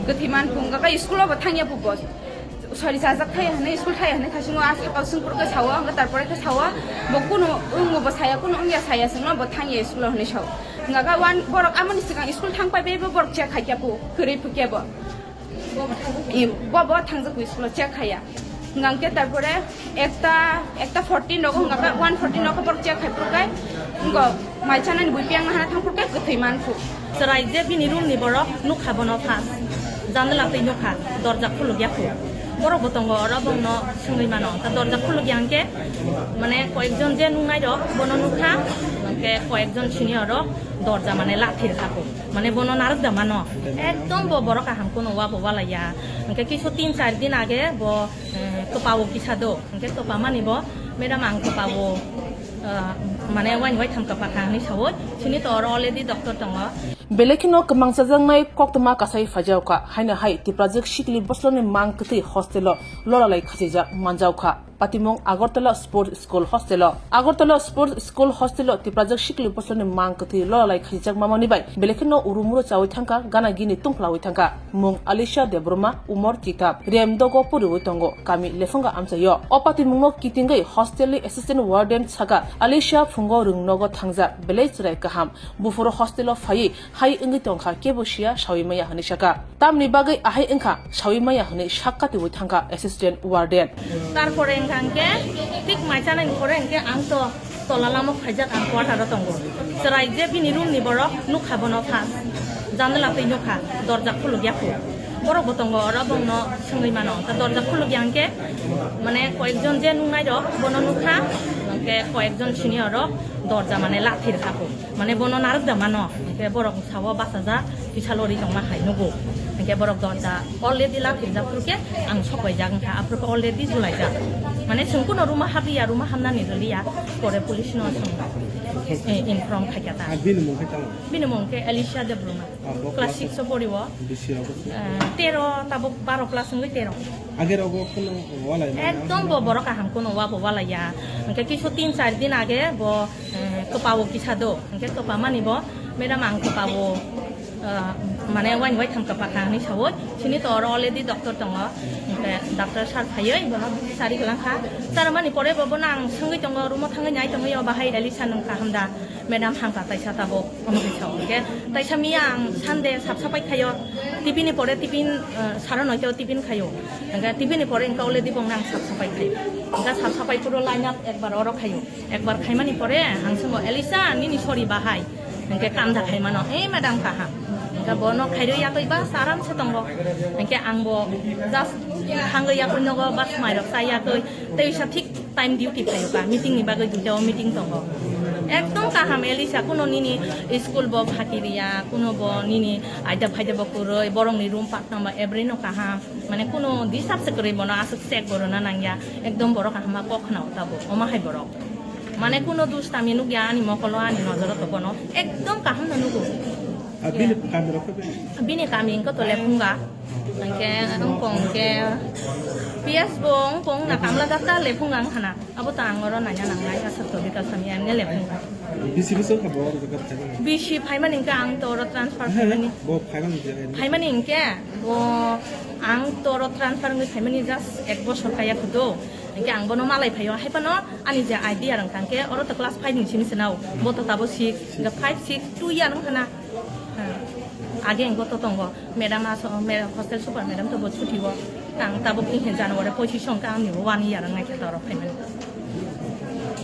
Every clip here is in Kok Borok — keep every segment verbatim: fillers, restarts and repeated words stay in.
Kwthwi man phung ga kai school o bo thangya bo bo. Sori chajak thaya hwnwi school thaya hwnwi thaisingo a sakao swngphuru khe sao, hwnga tarpore khe sao, bo kunu wngbo bo saya, kunu wngya saya chwngno bo thangya school o hwnwi sao. Hwnga kha wan borok amoni swkang school thang pai bai bo borok check khai kya bo, kwrwi phukya bo. I, bo, bo thangjak school o check khaiya. Hwnga khe tarpore ekta, ekta fourteen rogo hwnga khe one fourteen rogo borok check khai phuru khe, wngko mai chanani bui piyang hana thang phuru khe kwthwi man phu. Chwrai je bini room ni borok nukha bono first. Jandala twi nukha, dorja khuluk ya khu. Borok bo tongo oro bongno swngwi mano. Ta dorja khuluk ya hwnkhe, mane koyekjon je nuknai rok bono nukha, hwnkhe koyekjon senior rok dorja mane lathir kha khu. Mane bono narwk da mano. Ekdom bo borok kaham kuno wa bo walai ya. Hwnkhe kisu tin char din age bo, eh, kwpao kisa do. Hwnkhe kwpa mani bo, madam ang kwpao, eh, mane wain waitham kwpa kha hwnwi saui. Chini to oro already doctor tongo. Belai kheno kwmangchajaknai koktwma kasai phaijaokha, haino hai Tiprajwk sikli bwswlani mang kwthwi hostel-o lolalai khachijak manjaokha. Patimung Agartala Sports School Hostel-o. Agartala Sports School Hostel-o Tiprajwk sikli bwswlani mang kwthwi lolalai khachijak mamani bai belai kheno urumuro chaui thangkha, gana gini tungphwlaui thangkha. Mung Alisha Debbarma, umor chitham, Remdogo poriwi tongo, kami Lephunga amchaio. O patimungno kitingwi hostel-ni assistant warden saka, Alisha phungo rwngnogo thangjak, belai chwrai kaham. Buphuru hostel-o phaiwi hai wngwi tongkha, kebo siya saui maya hwnwi saka. Tamni bagwi ahai wngkha saui maya hwnwi sak katiwi thangkha assistant warden. Tarpore wngkha hwnkhe thik mai chanani pore hwnkhe ang to tola lama phaijak ang quarter-o tongo. Chwrai je bini room ni borok nukha bono first. Jandala twi nukha, dorja khuluk ya khu. Borok bo tongo oro bongno swngwi mano. Ta dorja khuluk ya hwnkhe mane koyekjon je nuknai rok bono nukha, hwnkhe koyekjon senior rok dorja mane lathir kha khu. Mane bono narwk da mano, hwnkhe borok sao bachajak, kisa lori tongma hai nugo. Hwnkhe borok dorja already laphirjak phuru khe ang sokbaijak wngkha, aphuru khe already julaijak. Mane chwng kuno room-o habliya, room-o hamnani rwliya, pore police-no chwng, eh, inform khaikha ta. Ah, bini mung khe tamo? Bini mung khe Alisha Debbarma. Ah, bo class class six-o poriwo. Bisi rogo se? Eh, tero, tabuk baro class wngwi tero. Age rogo kheno walai mano? Ekdom bo borok kaham kuno wa bo walai ya. Hwnkhe kisu tin char din age bo, eh, kwpao kisa do. Hwnkhe kwpa mani bo, madam ang kwpao, eh, mane wain waitham kwpa kha hwnwi saui. Chini to oro already doctor tongo. Hwnkhe doctor sir phaiwi bono sari kwlang kha. Sir mani pore bo bono ang swngwi tongo, room-o thangwi nai tongwi, o bahai Alisha nwng kaham da? Madam, hangka taisa tabuk, omo hai sao. Hwnkhe taisa miya ang Sunday sap sapai khaio, tiffin ni pore tiffin, eh, saro noito tiffin khaio. Hwnkhe tiffin ni pore hwnkhe already bongno ang sap sapai khaio. Hwnkhe sap sapai phuru line up ekbar oro khaio. Ekbar khaimani pore ang swngo, "Alisha, nini sori bahai?" Hwnkhe kanda khaimano, "Eh, madam, kaham." Hwnkhe bono khairwi yakwi bas aram se tongo. Hwnkhe ang bo just thangwi yakwi nogo, bas mairok cha yakwi. Teisa thik time duty phaio ka, meeting ni bagwi duita o meeting tongo. Ekdom kaham Alisha, kuno nini school bo phaki riya, kuno bo nini aida phaida bo kwrwi, borok ni room patna ba every no kaham. Mane kuno disturb se kwrwi, bono aswk check bo rwna nangya. Ekdom borok kaham ma kok khna o tabuk, omo hai borok. Mane kuno dustami nukya ani mokolo, ani nojoro to bono ekdom kaham no nugo. Ah, bini kami rok khe bini? Bini kami wngkha to Lephunga. Hwnkhe wngkong khe P S bo wngkong na Kamla Dakta Lephunga wngkhana. Abo to ang oro naina nangnai, aswk to bika samya wngya Lephunga. Bisi bwswk kha bo oro jaga phaimani? Bisi phaimani hwnkhe ang to oro transfer phaimani. Bo phaimani je? Phaimani hwnkhe bo ang to oro transfer wngwi phaimani just ek bosor kaya khudo. Hwnkhe ang bono malai phaio, hai phano ani je idea rwngkha hwnkhe oro to class five ni simi se nao. Bo to tabo six, hwnkhe five, six, two year wngkhana. Hmm. Age ang bo to tongo. Madam aso, me-, hostel super madam to bo chuti o. Ang tabuk in January pochis song ka ang ni one year ang naikhe toro phaimani.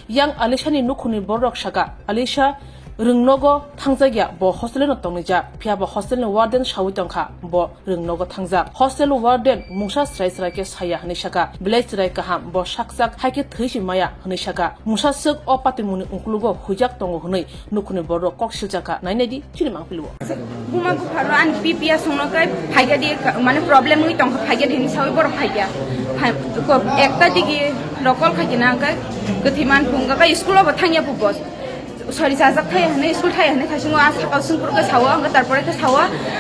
Yang Alisha ni nukhuni borok saka, Alisha rwngnogo thangjak ya, bo hostel no tongni jak, phiya bo hostel ni warden sawi tongkha, bo rwngnogo thangjak. Hostel warden mungsa chwrai chwrai khe saya hwnwi saka, belai chwrai kaham, bo sakchak hai khe thwi si maya hwnwi saka. Mungsa swk o patimungni ukulugo huijak tongo hwnwi nukhuni borok kok siljakha, nai nai di chini mangpili o. Buma bupharo ani P P S songno kai phaikya di ka-, mane problem wngwi tongkha, phaikya di hinwi sawi borok phaikya. Phai-, ko-, ekta digi rokol khaikya na kai kwthwi man phunga kai school o bo thangya bu bos. Sori chajak thaya hinwi school thaya hinwi thaisingo a sakao swngphuru khe sao, hwnkhe tarpore khe sao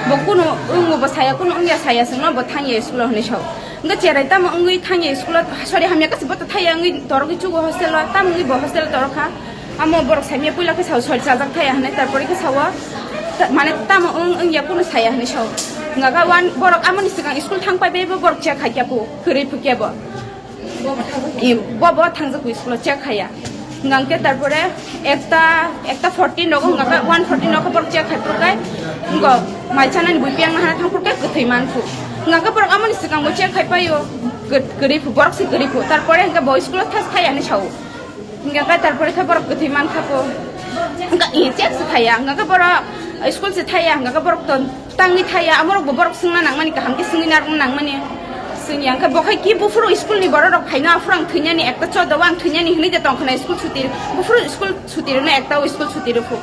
bo kunu wngo bo saya, kunu wngya saya chwngno bo thangya school o hinwi sao. Hwnkhe cherai tamo wngwi thangya school o, sori hamya khe bo to thaya wngwi torogwi chugo hostel o, tamo wngwi bo hostel o torokha. Amo borok saimya puila khe sao sori chajak thaya hinwi, tarpore khe sao ta-, mane tamo wng-, wngya kunu saya hinwi sao. Hingkha khe one borok amoni swkang school thang pai bai bo borok check khai khe bo, kwrwi phu khe bo. I, bo, bo thangjago school o check khaiya. Hingkha khe tarpore ekta, ekta forty nogo hingkha khe one forty nogo borok check khai phuru khe, wngkha mai chanani bui piyang nahana thang phuru khe kwthwi man phu. Hingkha khe borok amoni swkang bo check khai paio, kwrwi phu, borok se kwrwi phu. Tarpore hingkha bo school o thas khaiya hinwi sao. Hingkha khe tarpore khe borok kwthwi man kha pho. Hingkha i check se thaiya, hingkha khe borok school se thaiya, hingkha khe borok to tangwi thaiya, amorok bo borok swngna nangmani, kaham khe swngwi narwkna nangmani. Swngya hingkha bo khai ki buphuru school ni borok rok phaino aphuru ang thwinani ekta chodo o ang thwinani hinwi de tong khna school suti, buphuru school suti rwna ekta o school suti rw phu.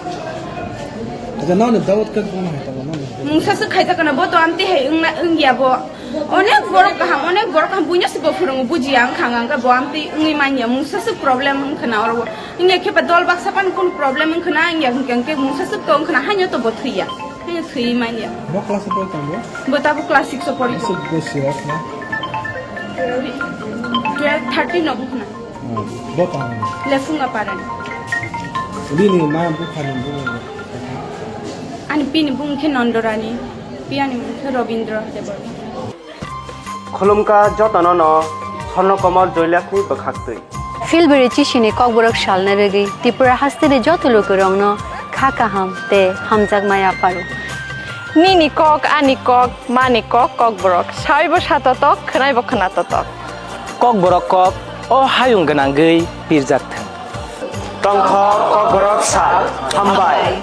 Acha nang ni dawat khe kono hai ta nang. Mungsa se khaijak kana bo to amtwi hai wngna wngya bo. Onek borok kaham, onek borok kaham, buino se bo phwrwngo, bujiya wngkha, hwnka hwnkhe bo amtwi wngwi manya, mungsa se problem wngkha na oro. Wngya khe ba dol baksa phano kunu problem wngkha na, wngya hwnkhe hwnkhe mungsa se to wngkha na, haino to bo thwiya, haino thwiwi manya. Bo class o pori tongo? Bo tabuk class six o pori tongo. Aswk bo sirok na? Twelve thirteen no bukhna. Hmm, bo tamo? Lefunga parani. Bini ma bukhani bukhani. Ani bini bung khe Nondorani, piyani bung khe Robindra Debbarma. Khulumkha jotono no Swarno Komol Joylakshmi bwkhaktwi. Philbiri chisini Kokborok salna bagwi Tripura hasteni joto lukurokno kha kaham tei hamjakma yapharo. Nini kok, ani kok, mani kok, Kokborok. Saibo satotok, khwnaibo khwnatotok. Kokborok kok, o hayung gwnangwi pirjak thung. Tongkho Kokborok sal, hambai.